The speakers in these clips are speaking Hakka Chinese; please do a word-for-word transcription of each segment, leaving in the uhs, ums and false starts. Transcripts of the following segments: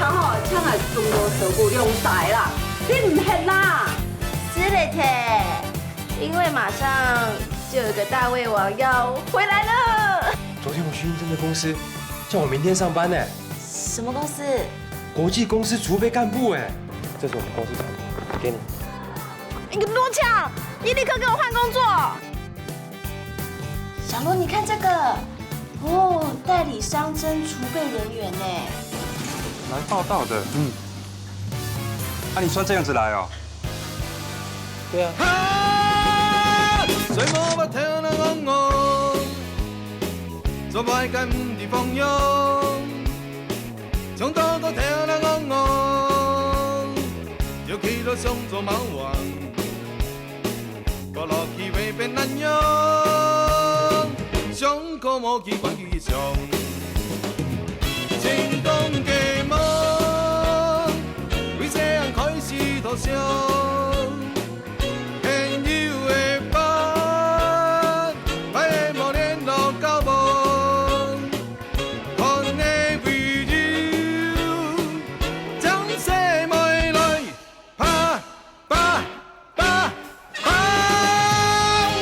好好，請來中國手鼓兩儕啦，你毋歇啦？是咧，因為馬上就有個大胃王要回來了。昨天我去應徵的公司，叫我明天上班呢。什麼公司？國際公司儲備幹部哎。這是我們公司產品，給你。你給我搶！你立刻給我換工作！小羅，你看這個，哦，代理商徵儲備人員呢。來報到的。嗯。啊，你穿這樣子來哦？對啊。哈！誰無法聽人講講，做歹个毋知放鬆，從頭到聽人講講，就去到上做貓王。 過落去會變恁樣，上課無去管佢上。成功个夢，對細漢開始投降，現有个伴，歹个無聯絡交往，看个video，將細妹來。 啪啪啪啪！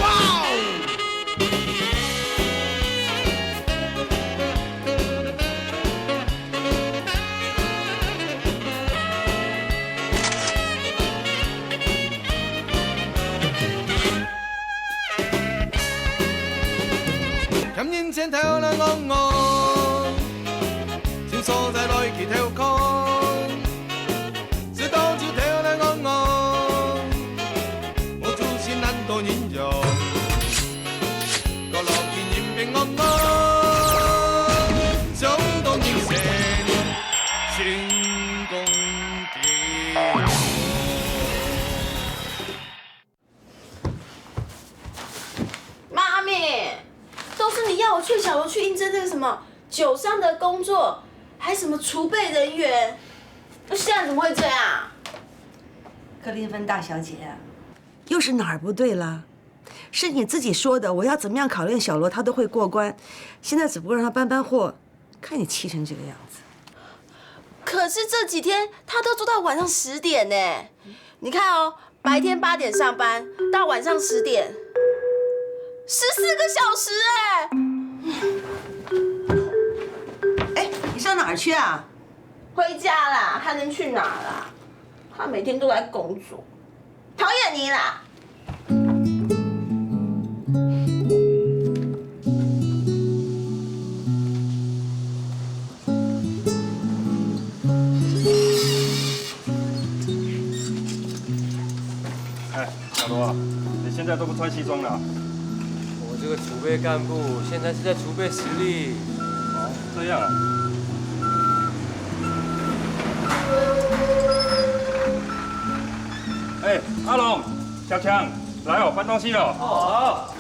哇哦！欠人錢偷來戇戇，尋所在來去偷看。 食到就偷來戇戇，無出息難做人用。過落去人變戇戇，想當人生成功的。 媽咪，都是你要我勸小羅去應徵這個什麼酒商的工作，還什麼儲備人員，那現在怎麼會這樣？克林芬大小姐啊，又是哪兒不對啦？是你自己說的，我要怎麼樣考驗小羅，他都會過關。現在只不過讓他搬搬貨， 看你氣成這個樣子。可是這幾天他都做到晚上十點呢。你看哦，白天八點上班，到晚上十點，十四個小時哎。哎，你上哪兒去啊？回家啦，還能去哪啦？他每天都在工作，討厭你啦！ 哎，小羅啊，你現在都不穿西裝了啊？我這個儲備幹部現在是在儲備實力。哦，這樣啊。哎，阿龍、小強，來哦，搬東西了。哦，好。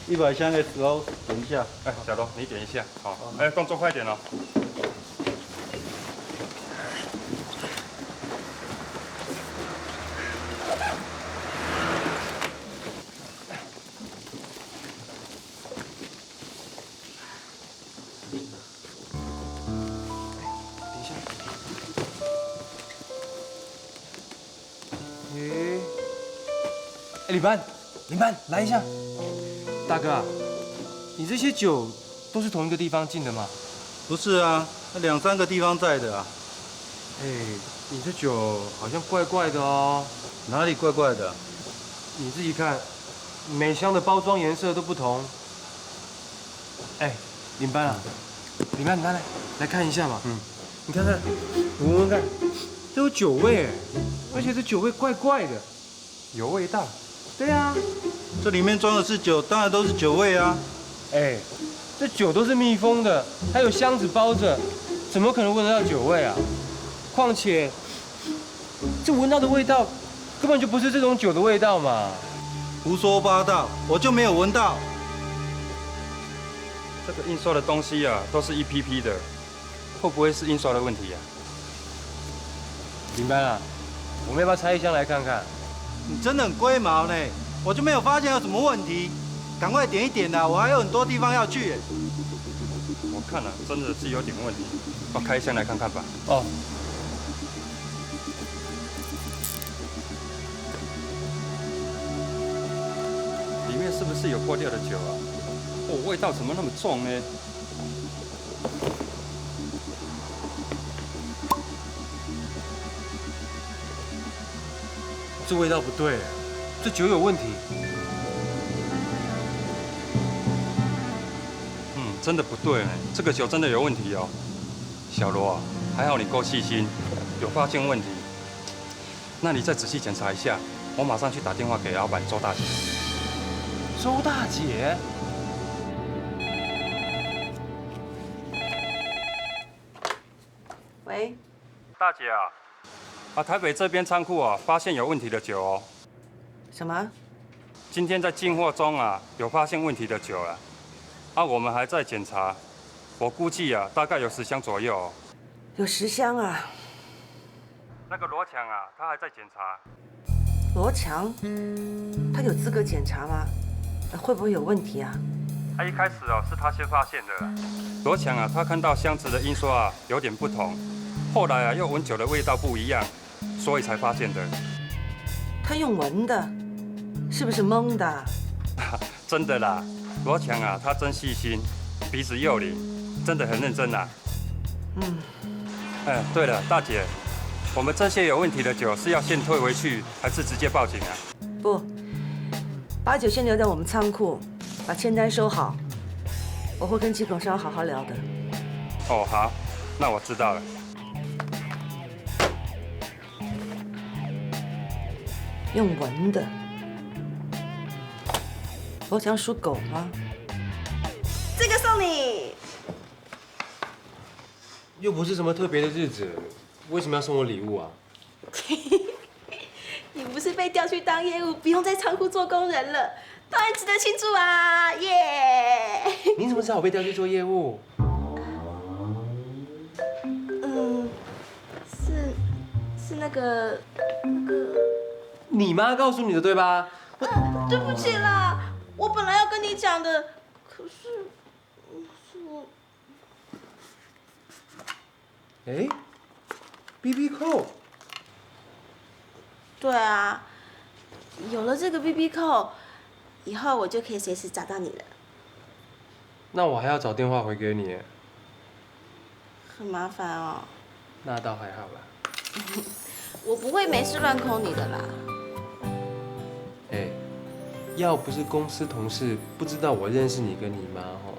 一百箱的時候，等一下。哎，小羅，你等一下，好，哎，動作快點哦。 等一下。诶，哎，领班，领班，来一下。大哥啊，你这些酒都是同一个地方进的吗？不是啊，那两三个地方载的啊。哎，你这酒好像怪怪的哦。哪里怪怪的？你自己看，每箱的包装颜色都不同。 哎，领班啊，领班，你看来，来看一下嘛。嗯。你看看，闻闻看，都有酒味哎，而且这酒味怪怪的。有味道？对啊。这里面装的是酒，当然都是酒味啊。哎，这酒都是密封的，还有箱子包着，怎么可能闻得到酒味啊？况且，这闻到的味道根本就不是这种酒的味道嘛。胡说八道，我就没有闻到。这个印刷的东西啊，都是一批批的，会不会是印刷的问题啊？领班啊，我们要不要拆一箱来看看？你真的很龟毛呢，我就没有发现有什么问题。赶快点一点啦，我还有很多地方要去耶。我看了，真的是有点问题，我开箱来看看吧。哦，里面是不是有破掉的酒啊？哦，味道怎么那么重呢？这味道不对，这酒有问题。嗯，真的不对呢，这个酒真的有问题哦。小罗啊，还好你够细心，有发现问题。那你再仔细检查一下，我马上去打电话给老板周大姐。周大姐？喂，大姐啊，啊，台北这边仓库啊，发现有问题的酒哦。什么？今天在进货中啊，有发现问题的酒了。啊，我们还在检查，我估计啊，大概有十箱左右哦。有十箱啊？那个罗强啊，他还在检查。罗强？他有资格检查吗？呃，会不会有问题啊？他一开始哦，是他先发现的啦。罗强啊，他看到箱子的印刷啊，有点不同，后来啊，又闻酒的味道不一样，所以才发现的。他用闻的，是不是蒙的啊？真的啦，罗强啊，他真细心，鼻子又灵，真的很认真啊。嗯。哎，对了，大姐，我们这些有问题的酒是要先退回去，还是直接报警啊？不，把酒先留在我们仓库，把签单收好，我会跟进口商好好聊的。哦，好，那我知道了。用闻的，我想属狗吗？这个送你。又不是什么特别的日子，为什么要送我礼物啊？你不是被调去当业务，不用在仓库做工人了，当然值得庆祝啊！耶！你怎么知道我被调去做业务？嗯，是是那个那个……你妈告诉你的对吧？啊，对不起啦，我本来要跟你讲的，可是是我……哎，B B 扣。对啊，有了这个 B B 扣以后，我就可以随时找到你了。那我还要找电话回给你耶。很麻烦哦。那倒还好啦。我不会没事乱 call 你的啦。哎，要不是公司同事不知道我认识你跟你妈吼，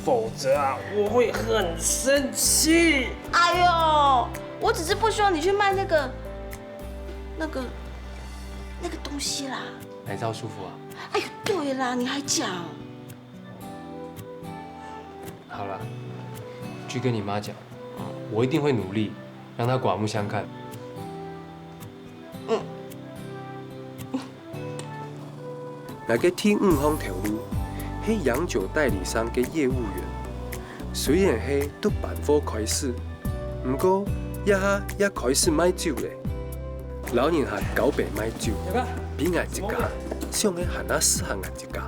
否则啊，我会很生气。哎呦，我只是不希望你去卖那个、那个、那个东西啦。哪招舒服啊？哎呦，对啦，你还讲。好了，去跟你妈讲，我一定会努力让她刮目相看。嗯。 𠊎个第五項頭路係洋酒代理商个業務員。雖然係對辦貨開始，毋過這下也開始賣酒咧。老人客交陪賣酒，比𠊎自家想个還較適合𠊎自家。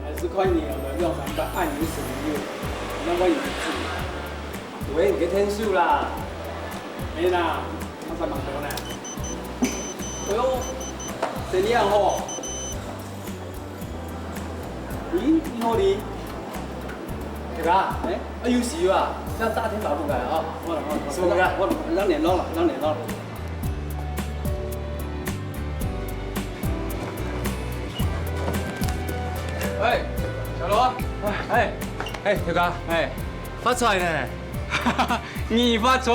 還是看你有沒有辦法按你手藝，那麼有趣。喂，你个天數啦？沒啦，我在忙頭呢。 哎呦，生理恁好。咦，你好哩？大家，哎，啊，有事啊？像大天打不来啊。我了，我了，什么啊？我了，让联络了，让联络了。哎，小罗，哎，哎，大家，哎，发财呢！ 你发财！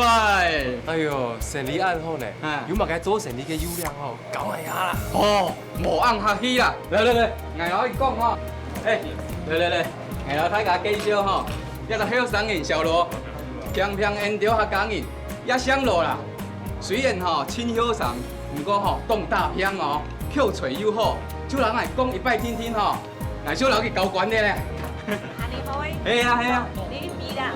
哎呦，生理恁好呢，啊。有麼个做生理个優良吼，教𠊎一下啦。哦，無恁客氣啦。來來來，𠊎摎你講吼，哎，來來來，𠊎摎大家介紹吼，這个後生人小羅，平平緣投客家人，也姓羅啦。雖然吼盡後生，毋過吼當打拚哦，口才又好，就摎𠊎講一擺聽聽吼。 𠊎就摎佢交關个咧。恁樣好誒。係啊，係啊。你比啦。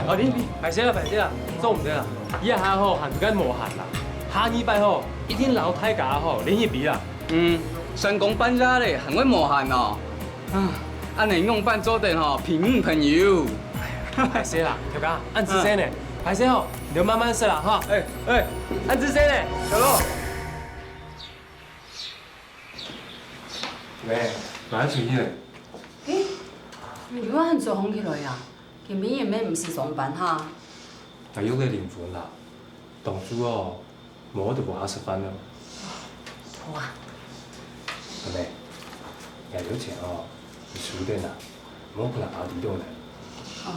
哦，你比，歹勢啦，歹勢啦，做毋得啦。這下吼，還毋敢無閒啦。下二擺吼，一定摎大家吼，聯誼比啦。嗯，算講半夜咧，還會無閒哦。啊，恁樣仰般做得吼，朋友朋友。歹勢啦，頭家，恁仔細呢，歹勢吼，你就慢慢食啦哈。哎哎，恁仔細呢，小羅。喂，哪位出去呢？哎，你又恁早䟘起來啊？今晡日也毋使上班哈？還有个靈魂啦，當初哦， 無就無下食飯了。好啊。阿妹，這兜錢哦，你收等啊，莫分人知道呢。哦。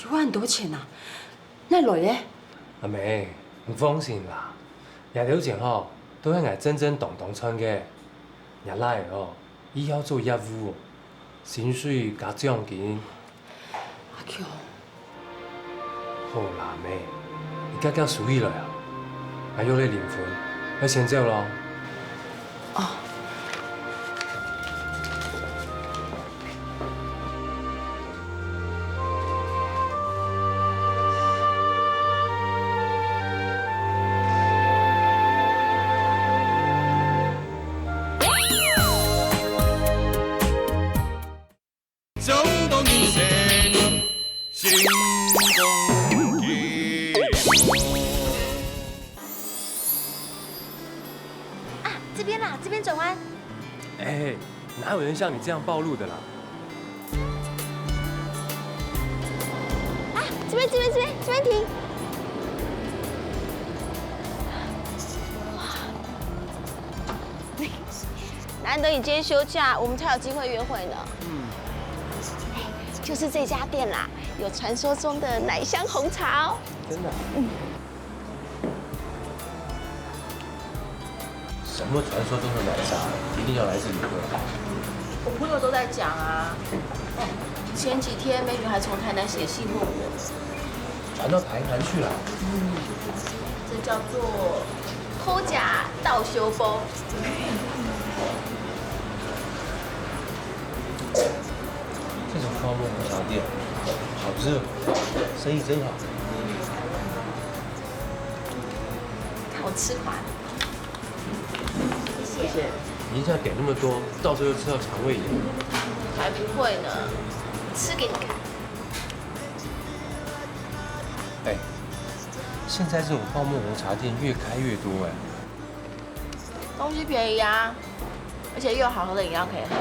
有恁多錢啊？哪來个？阿妹，你放心啦，這兜錢吼，都係𠊎正正當當賺个。若倈仔哦，以後做業務哦，薪水加獎金， 阿強。好啦，妹，你遽遽收起來啊！𠊎有咧靈魂，愛先走咯。哦。 啊，這邊啦，這邊轉彎。哎，哪有人像你這樣暴露的啦？啊，這邊，這邊，這邊，這邊停。 難得你今天休假，我們才有機會約會呢。嗯。哎，就是這家店啦，有傳說中的奶香紅茶哦。真的啊？嗯。什麼傳說中的奶茶，一定要來這裡喝啊？我朋友都在講啊。哦，前幾天美女還從台南寫信問我。傳到台南去了？嗯，這叫做 好食到燒飯。這種泡沫紅茶店，好吃，生意真好。看我吃法。謝謝。你一下點那麼多，到時候又吃到腸胃炎。才不會呢，吃給你看。 哎，現在這種泡沫紅茶店越開越多哎。東西便宜啊，而且又有好喝的飲料可以喝。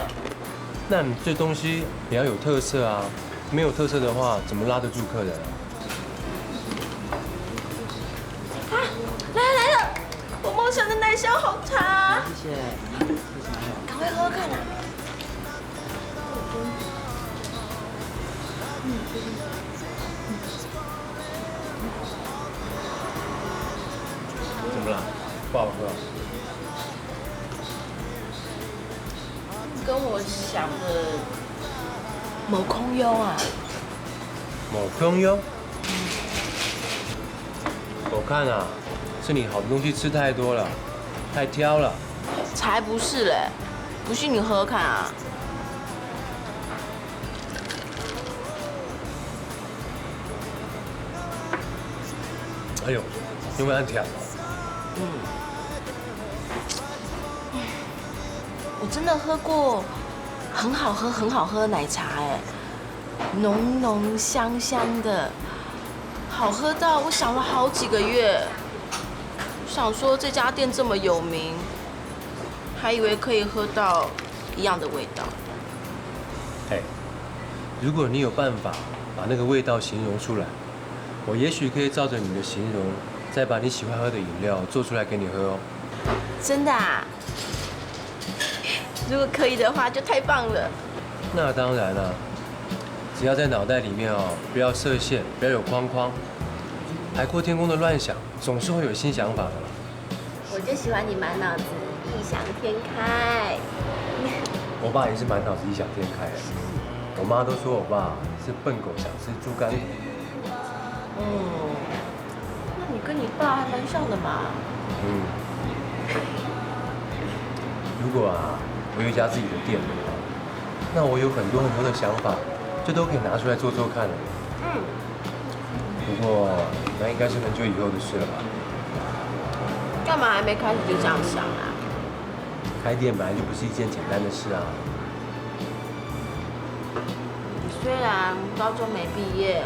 那你這東西也要有特色啊，沒有特色的話，怎麼拉得住客人啊？啊，來了來了，我夢想的奶香紅茶。謝謝。趕快喝喝看啊！ 怎麼了？不好喝啊？跟我想的無共樣啊。無共樣？我看啊，是你好的東西吃太多了，太挑了。才不是嘞，不信你喝喝看啊。 哎喲，有沒有很甜？嗯，我真的喝過很好喝、很好喝的奶茶哎，濃濃香香的，好喝到我想了好幾個月，想說這家店這麼有名，還以為可以喝到一樣的味道。嘿，如果你有辦法把那個味道形容出來， 我也許可以照著你的形容，再把你喜歡喝的飲料做出來給你喝哦。真的啊？如果可以的話，就太棒了。那當然了，只要在腦袋裡面哦，不要設限，不要有框框，海闊天空的亂想，總是會有新想法的啦。 我就喜歡你滿腦子異想天開。我爸也是滿腦子異想天開的。我媽都說我爸是笨狗想吃豬肝。嗯，那你跟你爸還蠻像的嘛。嗯，如果啊，我有一家自己的店的話，那我有很多很多的想法，就都可以拿出來做做看了。嗯， 不過，那應該是很久以後的事了吧？幹嘛還沒開始就這樣想啊？開店本來就不是一件簡單的事啊。你虽然高中没毕业，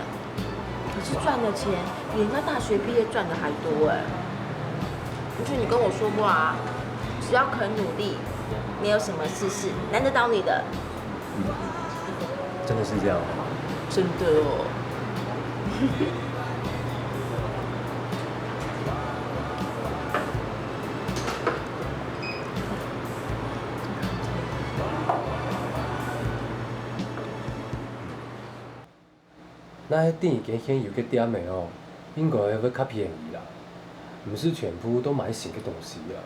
可是赚的钱比人家大学毕业赚的还多哎。而且你跟我说过啊，只要肯努力，没有什么事是难得倒你的。真的是这样吗？真的哦。那係訂一間現有个店个哦，應該會較便宜啦，毋使全部都買新个東西啊。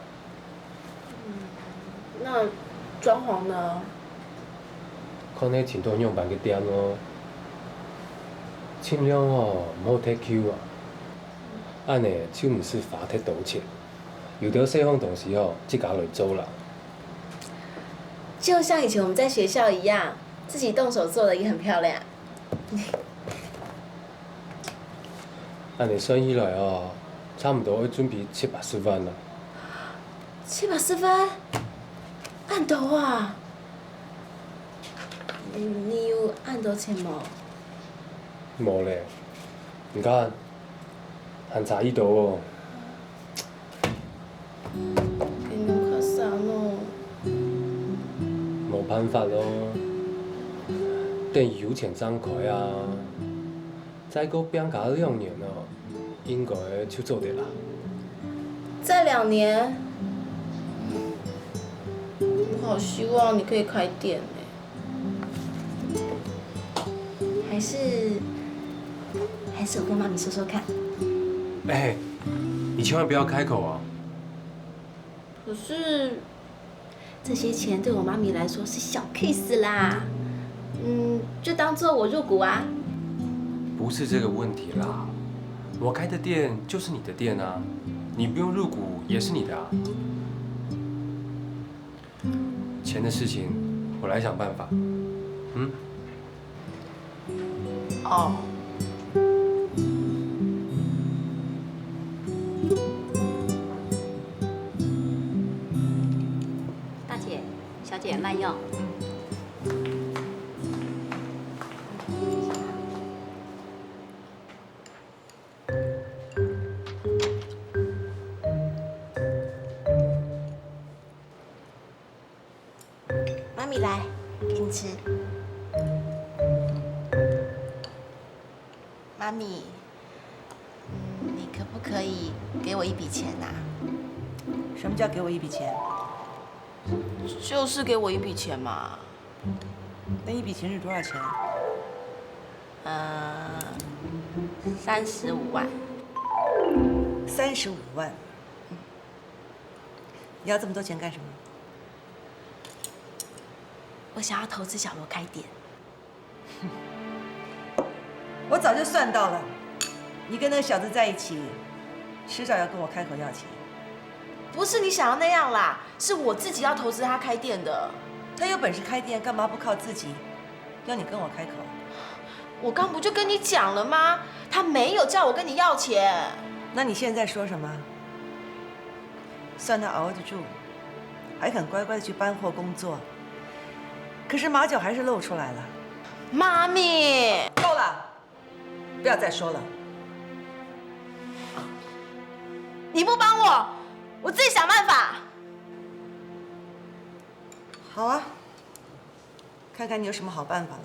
那装潢呢？看係請到仰般个店哦，盡量哦毋好忒舊啊，恁呢就毋使花忒多錢。有兜細項東西哦，自家來做啦。就像以前我们在学校一样，自己动手做的也很漂亮。恁呢算起來哦，差毋多愛準備七八十萬啦。七八十万？恁多啊！你有恁多錢無？無咧，你看，還差一多哦。你較少哦。無辦法咯，等有錢正開啊，再過拚加兩年哦，應該就做得啦。再两年，我好希望你可以开店哎。还是，还是我跟妈咪说说看。哎，你千万不要开口哦。可是，这些钱对我妈咪来说是小 case 啦。嗯，就当做我入股啊。不是这个问题啦，我开的店就是你的店啊，你不用入股也是你的啊。钱的事情，我来想办法。嗯。哦。大姐、小姐慢用。妈咪来，给你吃。妈咪，嗯，你可不可以给我一笔钱啊？什么叫给我一笔钱？就是给我一笔钱嘛。那一笔钱是多少钱？呃，三十五万。三十五万。你要这么多钱干什么？我想要投资小罗开店。我早就算到了，你跟那小子在一起，迟早要跟我开口要钱。不是你想要那样啦，是我自己要投资他开店的。他有本事开店，干嘛不靠自己？要你跟我开口？我刚不就跟你讲了吗？他没有叫我跟你要钱。那你现在说什么？算他熬得住，还肯乖乖的去搬货工作。可是马脚还是露出来了。妈咪，够了，不要再说了。你不帮我，我自己想办法。好啊，看看你有什么好办法了。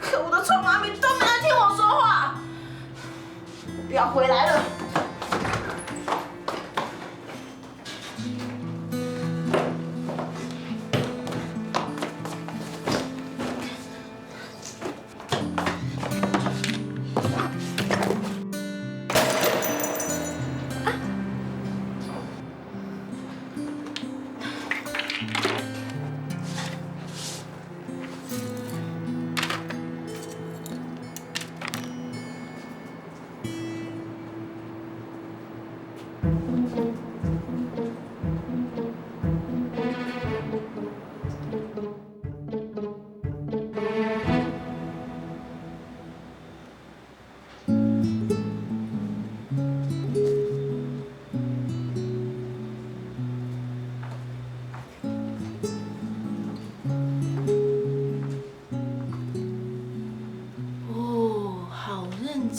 可恶的臭妈咪都没有听我说话，我不要回来了。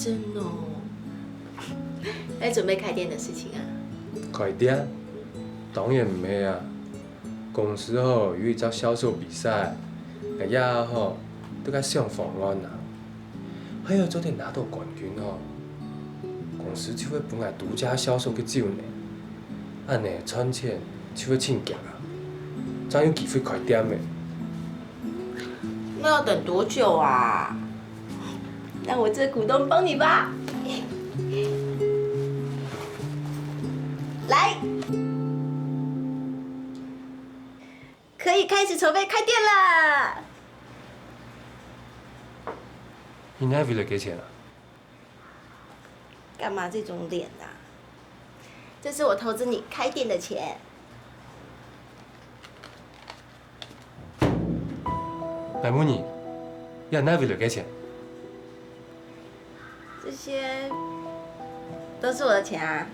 真哦。在準備開店的事情啊？開店？當然毋係啊！公司吼有一隻銷售比賽，𠊎這下吼都在想方案啊。還有做得拿到冠軍吼，公司就會分𠊎獨家銷售个酒呢。恁呢賺錢就會盡遽啊，正有機會開店呢。 那要等多久啊？讓我這股東幫你吧。來，可以開始籌備開店了。你哪位來个錢啊？幹嘛這種臉啊？這是我投資你開店的錢。 𠊎問你，這哪位來个錢？這些都是我的錢啊。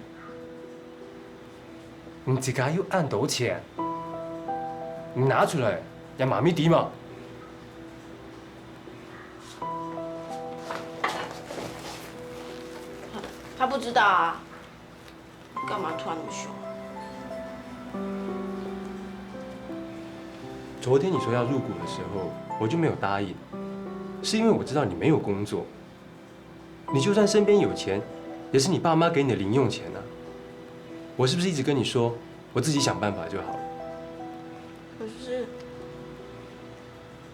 你自家有恁多錢，你拿出來，讓媽咪知嘛。她不知道啊。 幹嘛突然那麼兇？昨天你說要入股的時候，我就沒有答應，是因為我知道你沒有工作。你就算身邊有錢，也是你爸媽給你的零用錢啊。我是不是一直跟你說，我自己想辦法就好了？可是，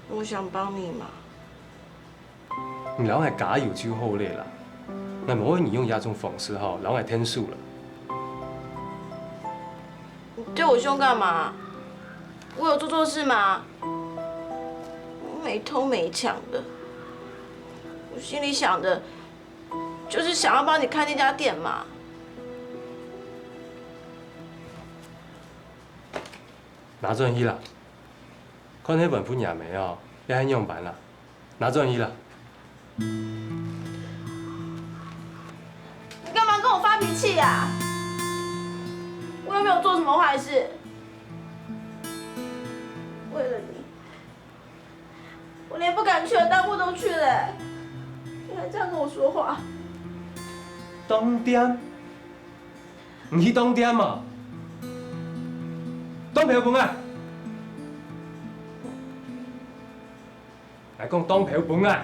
我想幫你嘛。 你摎𠊎加油就好了啦。𠊎無愛你用這種方式吼，摎𠊎𢯭手了。你對我兇幹嘛？我有做錯事嗎？我沒偷沒搶的，我心裡想的，就是想要幫你開那家店嘛。拿轉去啦，看係還分若姆哦，也係仰般啦。 拿轉去啦。你幹嘛跟我發脾氣呀？我又沒有做什麼壞事。為了你，我連不敢去的當鋪都去了，你還這樣跟我說話。當店？你去當店嘛？當票分𠊎！ 來講當票分𠊎。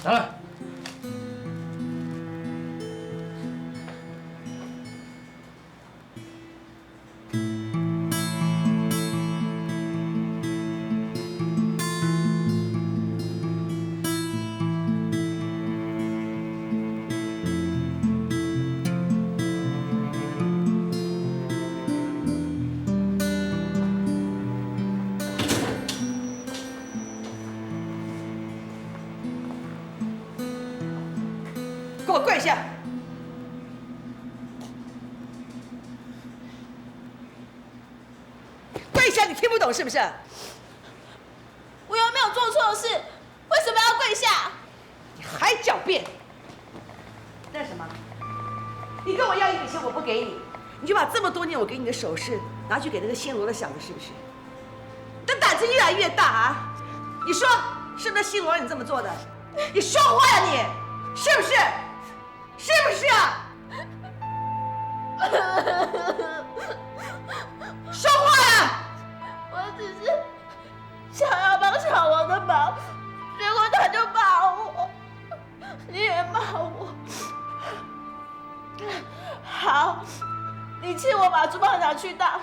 拿來。 給我跪下！ 跪下，你聽不懂是不是？我又沒有做錯事，為什麼要跪下？你還狡辯！幹什麼？你跟我要一筆錢，我不給你，你就把這麼多年我給你的首飾拿去給那個姓羅的小子，是不是？你的膽子越來越大啊！你說，是不是姓羅讓你這麼做的？你說話呀你，是不是？ 是不是啊？說話啊！我只是想要幫小羅的忙，結果他就罵我，你也罵我。好，你氣我把珠寶拿去当，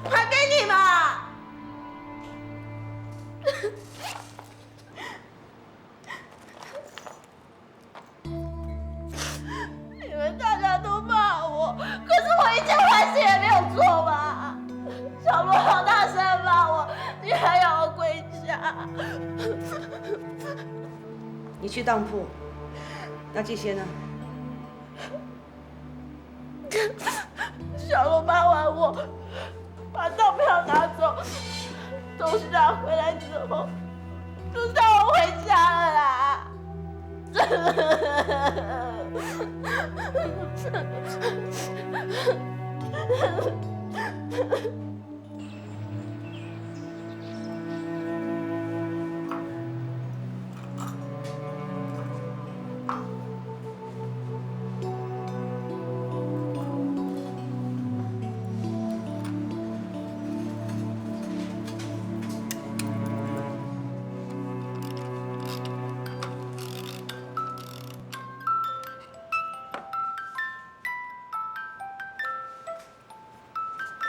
还给你嘛。你们大家都骂我，可是我一件坏事也没有做嘛。小罗好大声地骂我，你还要我跪下？你去当铺，那这些呢？ 小罗骂完我，把当票拿走，东西拿回来之后，就叫我回家了啦。真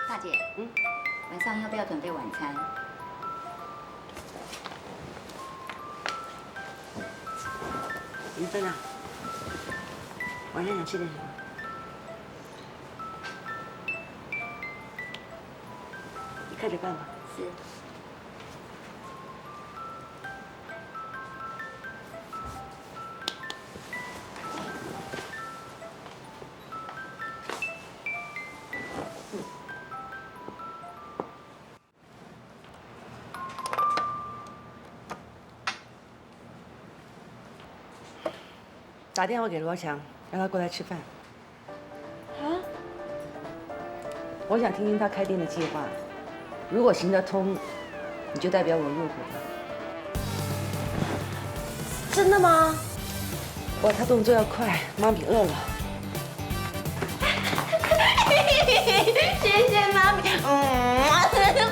大姐，嗯，晚上要不要准备晚餐？你在哪？晚上想吃点什么？你看着办吧。是。打电话给罗强，让他过来吃饭。啊？我想听听他开店的计划，如果行得通，你就代表我入伙。真的吗？哇，他动作要快，妈咪饿了。谢谢妈咪，嗯，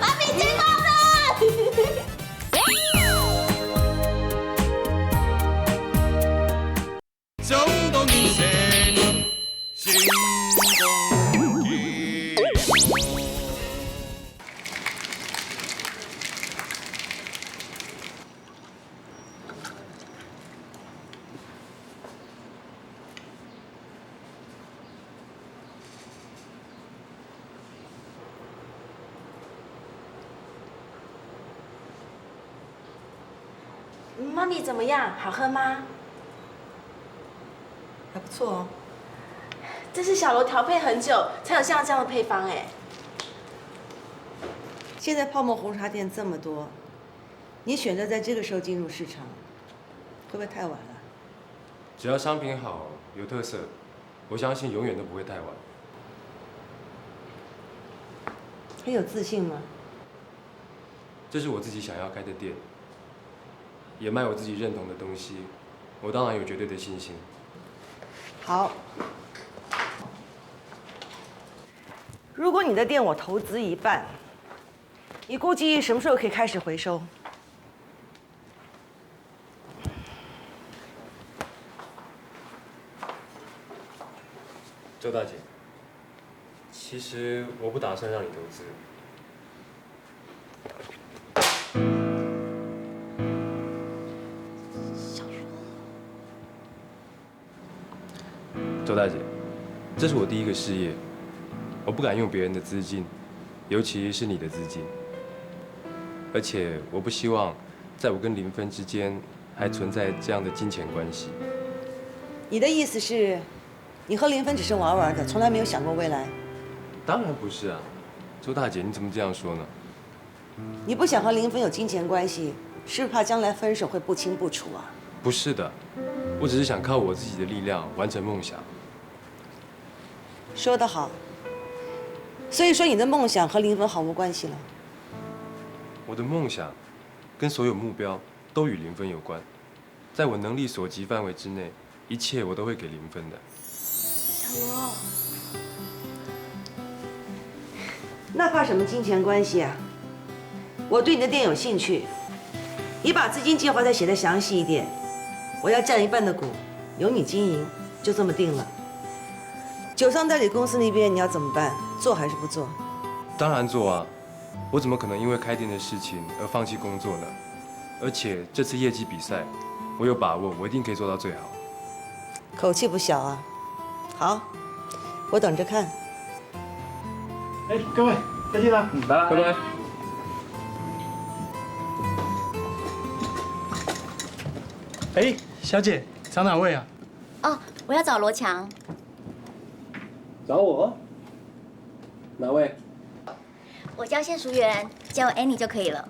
妈咪最棒了。妈咪怎么样？好喝吗？还不错哦。这是小罗调配很久才有像这样的配方哎。现在泡沫红茶店这么多，你选择在这个时候进入市场，会不会太晚了？只要商品好，有特色，我相信永远都不会太晚。很有自信吗？这是我自己想要开的店，也卖我自己认同的东西，我当然有绝对的信心。好，如果你的店我投资一半，你估计什么时候可以开始回收？ 周大姐，其实我不打算让你投资。周大姐，这是我第一个事业，我不敢用别人的资金，尤其是你的资金。而且我不希望在我跟林芬之间还存在这样的金钱关系。你的意思是，你和林芬只是玩玩的，从来没有想过未来？当然不是啊，周大姐，你怎么这样说呢？你不想和林芬有金钱关系，是不是怕将来分手会不清不楚啊？不是的，我只是想靠我自己的力量完成梦想。说得好。所以说你的梦想和林芬毫无关系了。我的梦想跟所有目标都与林芬有关，在我能力所及范围之内，一切我都会给林芬的。小罗，那怕什么金钱关系啊？我对你的店有兴趣，你把资金计划再写得详细一点，我要占一半的股，由你经营，就这么定了。酒商代理公司那边你要怎么办？做还是不做？当然做啊，我怎么可能因为开店的事情而放弃工作呢？而且这次业绩比赛，我有把握，我一定可以做到最好。口气不小啊。好，我等着看。哎，各位，再见了。嗯，拜拜。拜拜。哎，小姐，找哪位啊？哦，我要找罗强。找我？哪位？我叫谢淑媛，叫我 Annie 就可以了。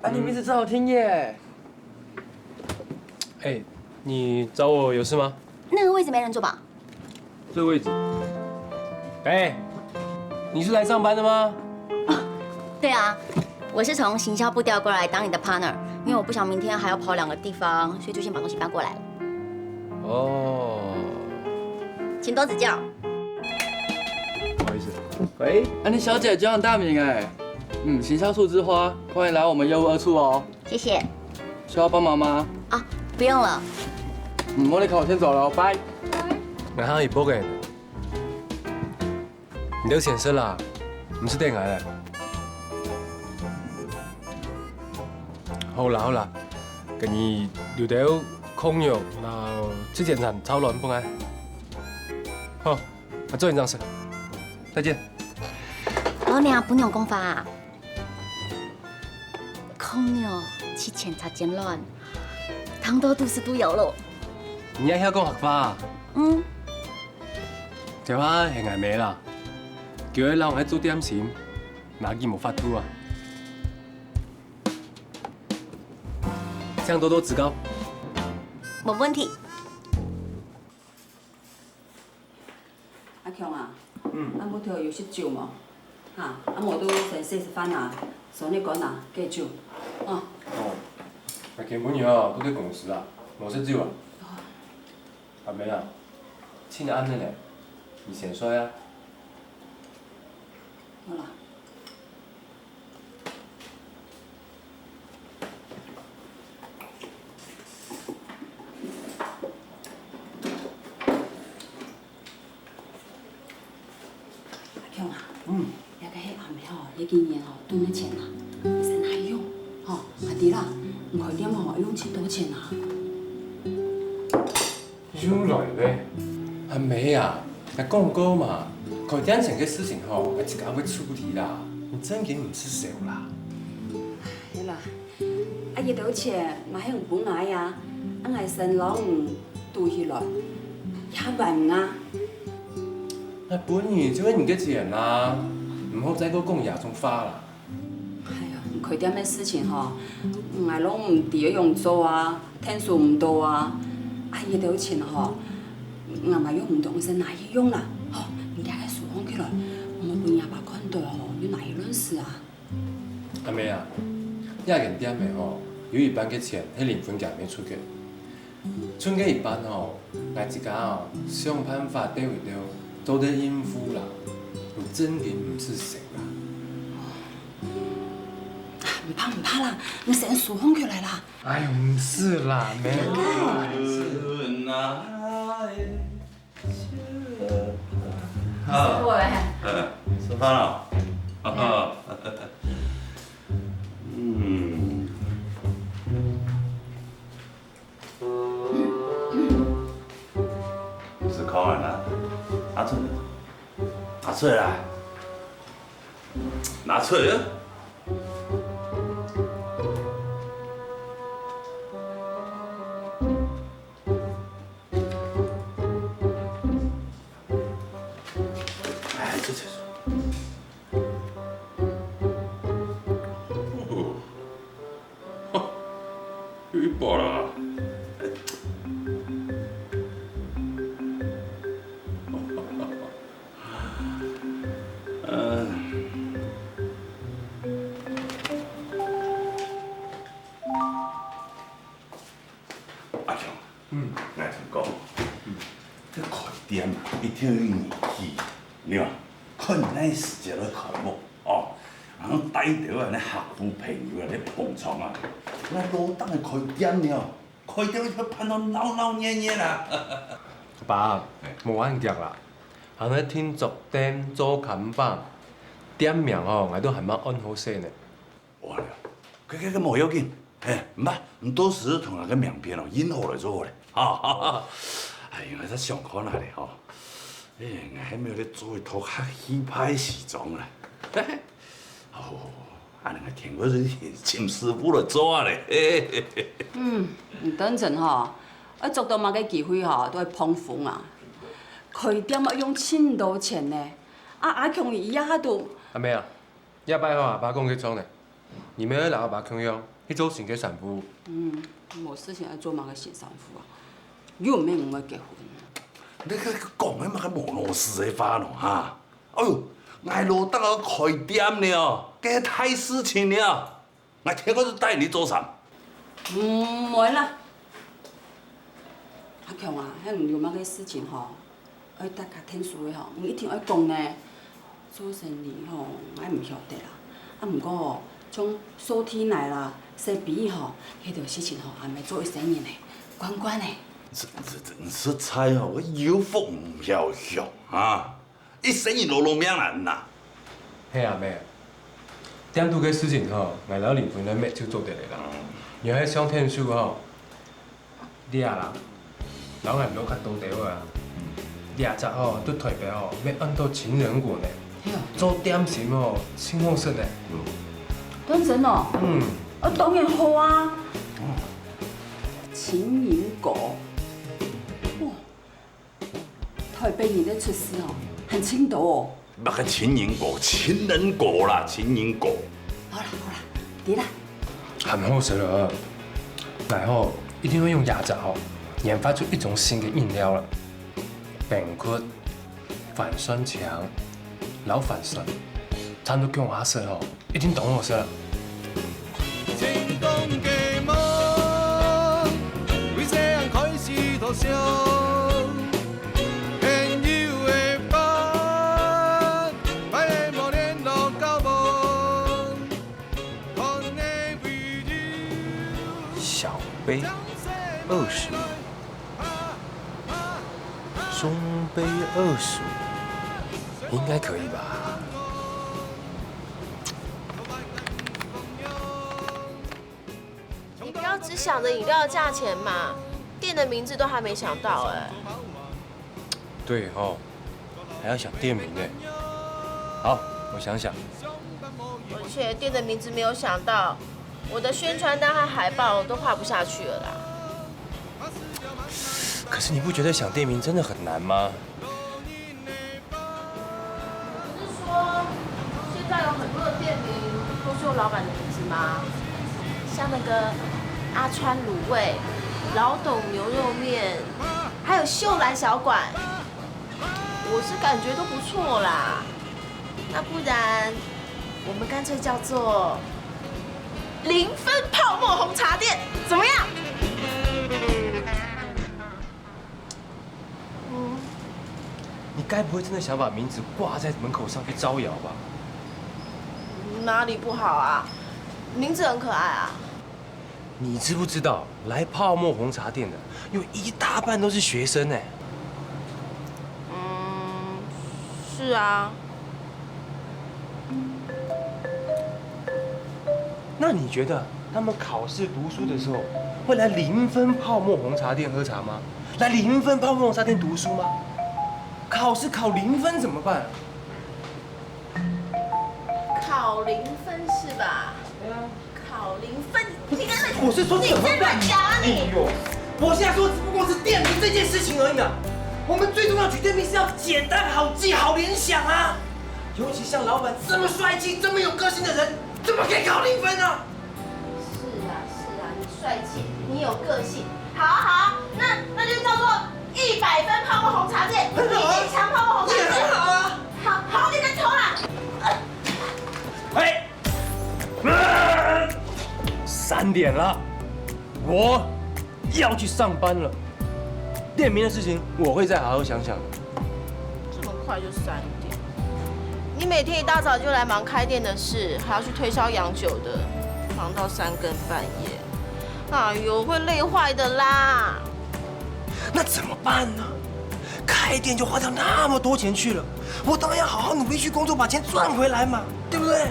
啊，你名字真好听耶！哎，你找我有事吗？那个位置没人坐吧？这位置？哎，你是来上班的吗？对啊，我是从行销部调过来当你的 partner，因为我不想明天还要跑两个地方，所以就先把东西搬过来了。哦，请多指教。不好意思。喂，啊，你小姐叫杨大明哎，嗯，行销处之花，欢迎来我们业务二处哦。谢谢。需要帮忙吗？啊，不用了。嗯，莫妮卡，我先走了，拜。我还有一个人。你都先说啦，唔使等我了。好啦好啦，给你留兜空肉，然后这间餐炒卵分我。好，啊，做你这样事，再见。老娘不用讲话啊。 空肉七千七千卵，汤到肚屎肚枵咯。你也晓讲客话啊？嗯。这下係𠊎妹啦，叫佢让𠊎做点心，哪佢無法度啊？请多多指教。没问题。 阿強啊，嗯。暗晡頭有食酒無？哈，啊無就先食食飯啊，手拿乾啊，戒酒，哦。哦，𠊎今晡日哦，都在公司啊，無食酒啊。阿妹啊，盡暗了呢，你先睡啊。好啦。 阿強啊，嗯。這个係阿妹吼，這幾年吼，賺个錢啊，你先拿去用，吼，𠊎知啦，你開店吼，愛用盡多錢啊。又來咧，阿妹啊，𠊎講過嘛，開店錢个事情吼，𠊎自家會處理啦，你正經毋使愁啦。係啦， 啊，這兜錢嘛係你分𠊎啊，啊，𠊎先摎你堵起來，也還啊。𠊎分你就係你个錢啊，毋好再過講這種話啦。哎呀，開店个事情吼，𠊎攏毋知愛仰做啊，𢯭手毋著啊。啊，這兜錢吼，𠊎嘛用毋著，你先拿去用啦。吼，你這个收放起來，莫分若爸看著吼，又拿去亂使啊。 阿妹啊，這間店仔吼，有一半个錢係林芬姐阿妹出个，賰个一半吼，𠊎自家吼想辦法兜一兜，做得應付啦。你正經毋使愁啦。毋怕毋怕啦，你先收放起來啦。哎喲，毋使啦，妹。好。師傅欸。嗯，食飯了。嗯。是空的啦，拿出來，拿出來啦，拿出來啊！ 哎，這，這，哦，哈，有一把啦。呃。 阿強，嗯。𠊎同你講，嗯。這開店啊，一定要有人氣，你看，看哪時節來開無？哦，然後帶兜恁呢客戶朋友啊來捧場啊，𠊎老頂个開店呢，開店一定辦到鬧鬧熱熱啦。爸，哎。無恁遽啦，還愛訂桌墊、做看板，店名吼，𠊎都還吂安好勢呢。 哦，該，該，該無要緊，嘿，毋怕，你到時同𠊎个名片哦，印好來就好咧，哈哈哈。哎，𠊎在想看下咧吼，哎，𠊎還無咧做一套較氣派个西裝啦。哦，恁呢𠊎天光日尋師傅來做啊咧。嗯，你當真吼，愛捉到麼个機會吼，都愛膨風啊。開店愛用盡多錢呢，啊，阿強佢這下都，阿妹啊， 這擺吼，阿爸講个著呢，你乜愛摎阿爸共樣去做新个衫褲。嗯，無事情愛做麼个新衫褲啊？又毋係毋會結婚。你這講个麼个無腦屎个話咯，哈？哎喲，𠊎老弟愛開店了，這大事情了，𠊎天光就帶你做啥？毋會啦。阿強啊，係你有麼个事情吼，愛大家𢯭手个吼，你一定愛講呢。 做生理吼，𠊎毋曉得啦。啊，毋過吼，像掃地泥啦、洗杯仔吼，這兜事情吼，𠊎乜做一世人呢，慣慣呢。這、這、這實在吼，𠊎有福毋曉享啊！一世人勞碌命啊！係啊，姆，店肚个事情吼，𠊎摎林芬兩儕就做得了啦。若係想𢯭手吼， 這啦，摎𠊎老弟兜兜啊，這隻吼，在臺北吼，乜安到情人國呢。係啊。做點心吼，盡好食呢。當真哦？嗯。啊，當然好啊。情人國，哇，臺北人个出世哦，還盡多哦。 麼个情人國，情人國啦，情人國。好啦好啦，知啦。還好食了，𠊎吼一定會用這隻吼，研發出一種新个飲料了。冰塊、反酸強、老反酸，摻到共下食吼， 一定當好食啦。小杯二十，中杯二十，應該可以吧？ 你不要只想着飲料的價錢嘛，店的名字都還沒想到哎。對吼，還要想店名呢。好，我想想。而且店的名字沒有想到，我的宣傳單和海報都畫不下去了啦。可是你不覺得想店名真的很難嗎？ 不是說現在有很多的店名都是用老闆的名字嗎？像那個阿川滷味、老董牛肉麵，還有秀蘭小館，我是感覺都不錯啦。那不然我們乾脆叫做零分泡沫紅茶店，怎麼樣？ 嗯，你該不會真的想把名字掛在門口上去招搖吧？哪裡不好啊？名字很可愛啊。你知不知道來泡沫紅茶店的有一大半都是學生呢？嗯，是啊。 那你覺得他們考試讀書的時候，會來零分泡沫紅茶店喝茶嗎？來零分泡沫紅茶店讀書嗎？考試考零分怎麼辦？考零分是吧？對啊。考零分，你跟那……我是說怎麼辦？你在亂講啊你！哎呦，我現在說只不過是店名這件事情而已嘛。我們最重要取店名是要簡單好記、好聯想啊。尤其像老闆這麼帥氣、這麼有個性的人， 怎麼可以考零分呢？是啊，是啊，你帥氣，你有個性。好啊，好啊，那，那就叫做一百分泡沫紅茶店，很好啊。一百分泡沫紅茶店。也很好啊。好，好，你再投啦。哎，三點了，我 要去上班了，店名的事情我會再好好想想的。這麼快就三點？你每天一大早就來忙開店的事，還要去推銷洋酒的，忙到三更半夜，哎喲，會累壞的啦。那怎麼辦呢？開店就花掉那麼多錢去了，我當然要好好努力去工作，把錢賺回來嘛，對不對？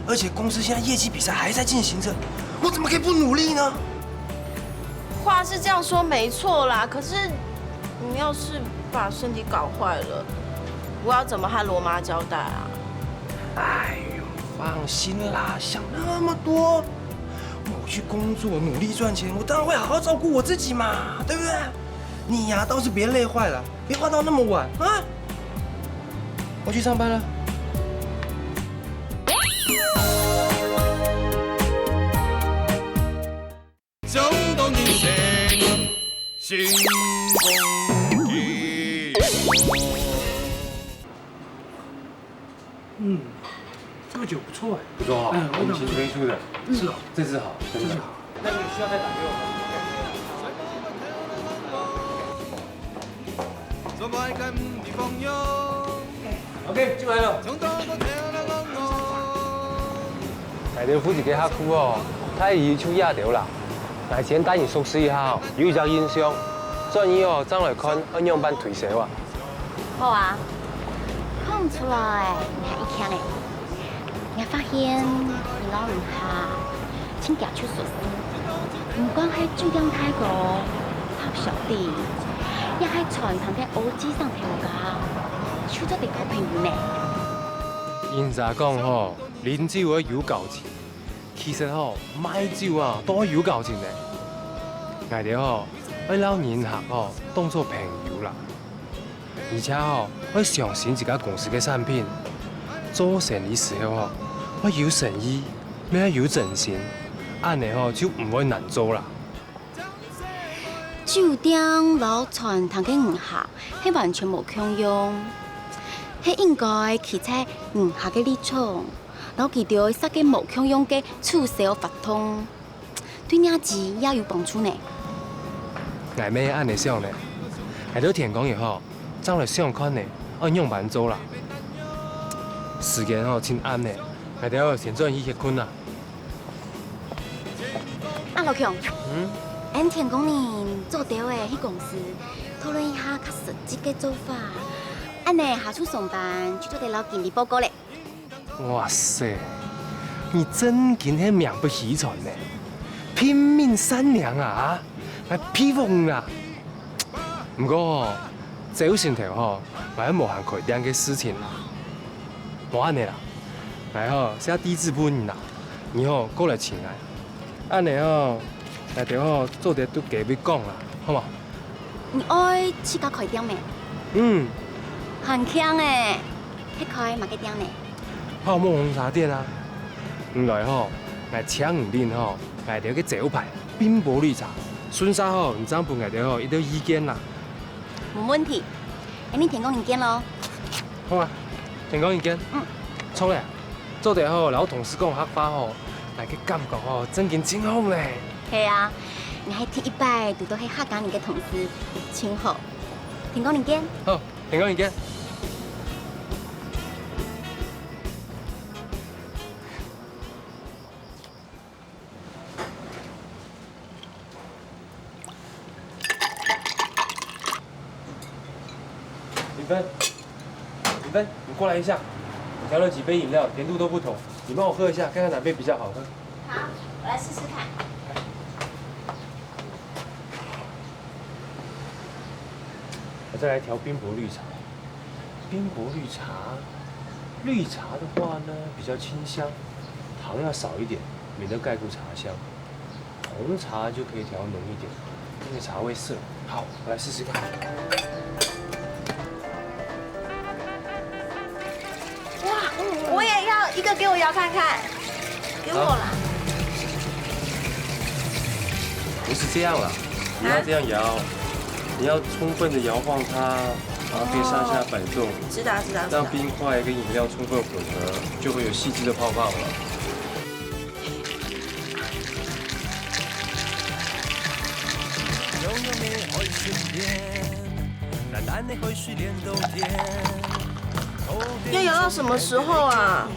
而且公司現在業績比賽還在進行著，我怎麼可以不努力呢？ 話是這樣說沒錯啦，可是你要是把身體搞壞了，我要怎麼和羅媽交代啊？哎喲，放心啦，想那麼多。我去工作，努力賺錢，我當然會好好照顧我自己嘛，對不對？你呀，倒是別累壞了，別花到那麼晚啊。我去上班了。新风景。嗯，这个酒不错哎。不错哈，嗯，我们新推出的。是哦，这支好，真的。这支好。那你需要再打给我吗？ OK，进来了。𠊎兜附近个客戶哦，大意就這兜啦。𠊎先帶你熟識一下哦，有一隻印象，轉去哦，正來看愛仰般推銷啊。好啊，看毋出來，你還一看呢。 𠊎發現你摎人客盡遽就熟識，毋管係酒店大哥、拍小弟，也係餐廳个OG上頭家，就做得交朋友呢。人家講吼，啉酒愛有交情，其實吼，賣酒啊，都愛有交情呢。𠊎兜吼，愛摎人客吼，當做朋友啦。 而且吼，愛相信自家公司个產品。做生意時候吼，愛有誠意，乜愛有真心，恁呢吼就毋會難做啦。酒店摎餐廳个人客係完全無共樣，係應該企在人客个立場，摎佢兜設計無共樣个促銷活動。 對若子也有幫助呢。𠊎乜恁呢想呢，𠊎兜天光日吼，正來想看呢，愛仰般做啦。時間吼盡暗呢，𠊎兜先轉去歇睏啦。啊，老強，嗯？俺天光日早兜仔去公司討論一下較實際个做法，恁呢下晝上班就做得摎經理報告咧。 哇塞，你真經係名不虛傳呢，拼命善良啊，啊，還佩服你啦！毋過吼，朝晨頭吼，𠊎還無閒開店个事情啦。無恁呢啦，𠊎吼寫地址分你啦，你吼過來尋𠊎。 恁呢吼，𠊎兜吼做得對該位講啦，好無？你愛自家開店咩？嗯。還慶欸，係開麼个店呢？泡沫紅茶店啊。你來吼，𠊎請你啉吼，𠊎兜个招牌冰波綠茶，順續吼，你正分𠊎兜吼一兜意見啦。無問題，恁呢天光日見囉。 好啊，天光日見。嗯。著咧，做得吼，摎同事講客話吼，𠊎个感覺吼，正經盡好咧。係啊，𠊎係第一擺堵著係客家人个同事，盡好。天光日見。好，天光日見。 林芬，林芬，你過來一下，我調了幾杯飲料，甜度都不同，你幫我喝一下，看看哪杯比較好喝。好，我來試試看。我再來調冰博綠茶。冰博綠茶，綠茶的話呢，比較清香，糖要少一點，免得蓋過茶香。 紅茶就可以調濃一點，那個茶味色。好，我來試試看。哇，我也要一個，給我搖看看，給我啦。不是這樣啦，你要這樣搖，你要充分的搖晃它，然後可以上下擺動，知道知道知道。讓冰塊跟飲料充分混合，就會有細緻的泡泡了。 要搖到什麼時候啊？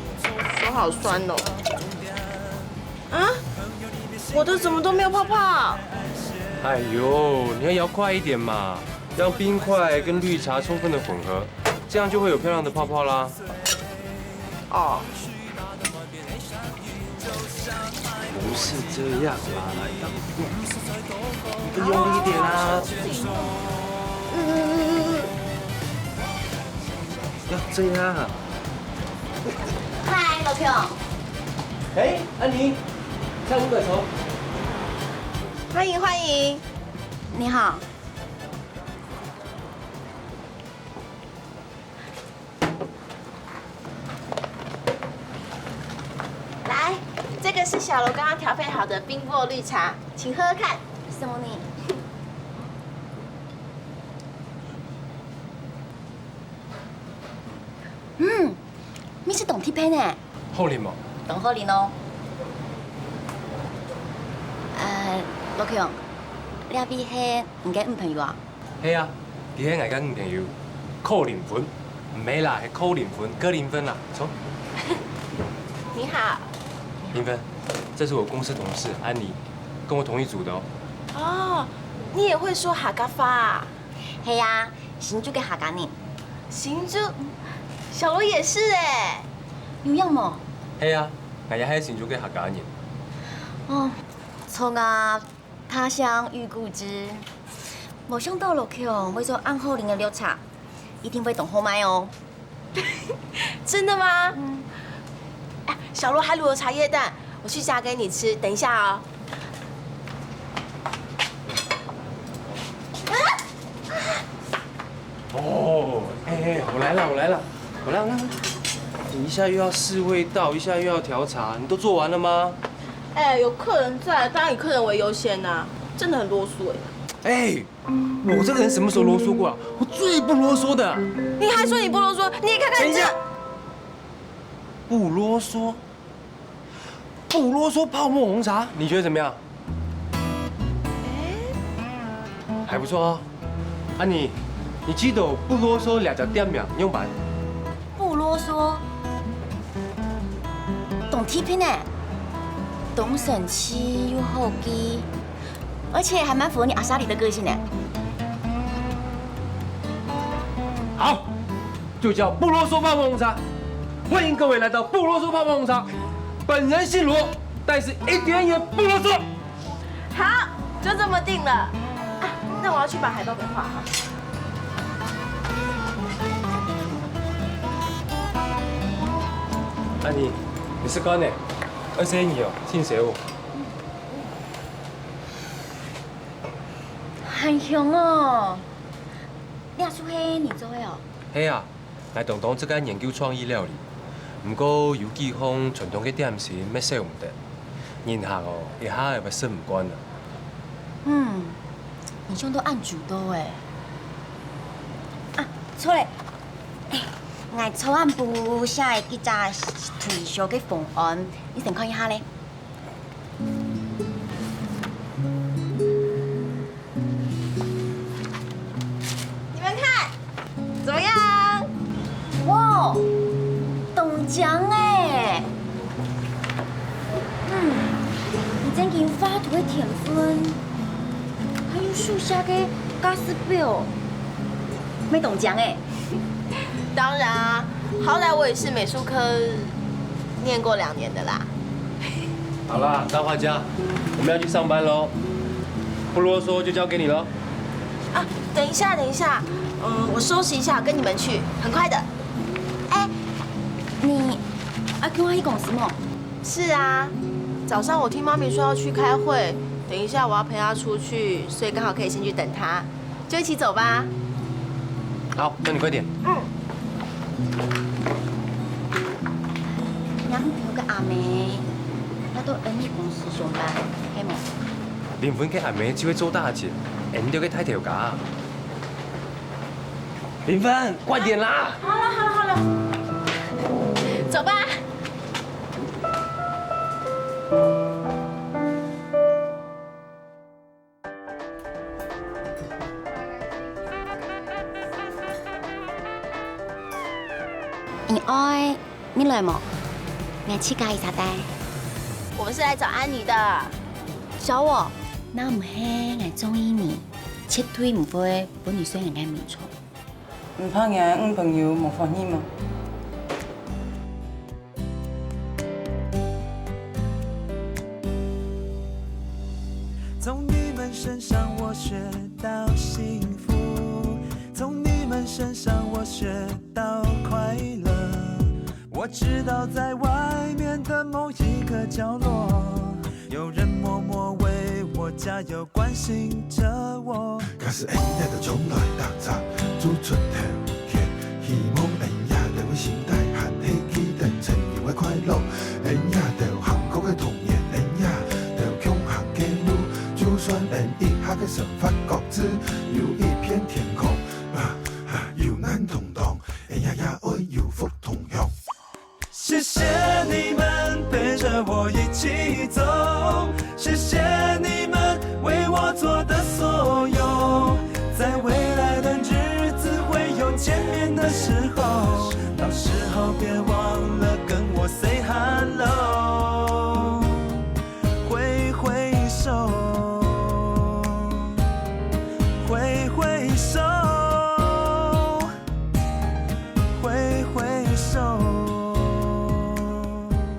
手好痠哦。啊？我的怎麼都沒有泡泡？哎喲，你要搖快一點嘛，讓冰塊跟綠茶充分的混合，這樣就會有漂亮的泡泡啦。哦， 不是這樣啦，你更用力一點啊！要這樣啊！嗨，老兄。哎，安妮，上五百層。歡迎歡迎。你好。 來，這個是小羅剛剛調配好的冰沃綠茶，請喝喝看。什麼呢？係當特別呢。好啉無？當好啉哦。呃，羅強，這位係你个女朋友啊？係啊，佢係𠊎个女朋友，柯林芬。毋係啦，係柯林芬，柯林芬啦，坐。你好。林芬，這是我公司同事安妮，跟我同一組的哦。哦，你也會說客家話啊？係啊，新竹个客家人。新竹，小羅也是哎。有影無？係啊，𠊎也係新竹个客家人。哦，著啊，他鄉遇故知。無想到羅強會做恁好啉个綠茶，一定會當好賣哦。真的嗎？嗯。哎，小羅還滷了茶葉蛋，我去夾給你吃，等一下哦。哦，哎哎，我來了，我來了，我來了。你一下又要試味道，一下又要調茶，你都做完了嗎？哎，有客人在，當然以客人為優先吶，真的很囉嗦哎。哎，我這個人什麼時候囉嗦過啊？我最不囉嗦的。你還說你不囉嗦？你也看看你這……等一下，不囉嗦，不囉嗦泡沫紅茶，你覺得怎麼樣？還不錯哦。安妮，你知道不囉嗦這隻店名仰般？不囉嗦，當特別呢，當生趣又好記。 而且還蠻符合你阿莎力的個性呢。好，就叫不囉嗦泡沫紅茶。歡迎各位來到不囉嗦泡沫紅茶。本人姓羅，但是一點也不囉嗦。好，就這麼定了。啊，那我要去把海報給畫好。安妮，你食飯呢？二十一哦，請食哦。 還香哦！這就係你做个哦？係啊，𠊎當當自家研究創意料理，毋過有幾項傳統个點心乜少毋得，人客哦，一下仔會食毋慣啊。嗯，你想到恁周到欸。啊，著咧，𠊎昨暗晡寫个幾隻推銷个方案，你先看一下咧。 你們看，怎麼樣？哇，當靚欸！嗯，你真經有畫圖个天分，還有手寫个價數表，乜當靚欸！當然啊，好歹我也是美術科念過兩年的啦。 好啦，大畫家，我們要去上班囉，不囉嗦就交給你囉。啊，等一下，等一下，嗯，我收拾一下，跟你們去，很快的。欸，你愛跟我去公司無？是啊，早上我聽媽咪說要去開會，等一下我要陪她出去，所以剛好可以先去等她。 就一起走吧。好，那你快點。嗯。你男朋友个阿姆，也到恩利公司上班，係無？林芬个阿姆就係做大姐，恩利个大頭家。林芬，快點啦！好了，好了，好了，走吧。 你愛，你來無？𠊎自家一儕帶。我們是來找安妮的。找我？若毋係𠊎中意你，絕對毋會分你睡𠊎个眠床。毋怕𠊎个女朋友無歡喜無？ 從你們身上我學到幸福，從你們身上我學到快樂。我知道在外面的某一個角落，有人默默為我加油，關心著我。假使𠊎兜將來踏出，走出頭前，希望𠊎兜个心態還係記得曾經个快樂。 𠊎兜幸福个童年，𠊎兜共行个路，就算𠊎一下个生活各自，有一片天空，啊，啊，有難同當，𠊎也愛有福同享。谢你们陪着我一起走，谢谢你们为我做的所有。在未来的日子会有见面的时候，到时候别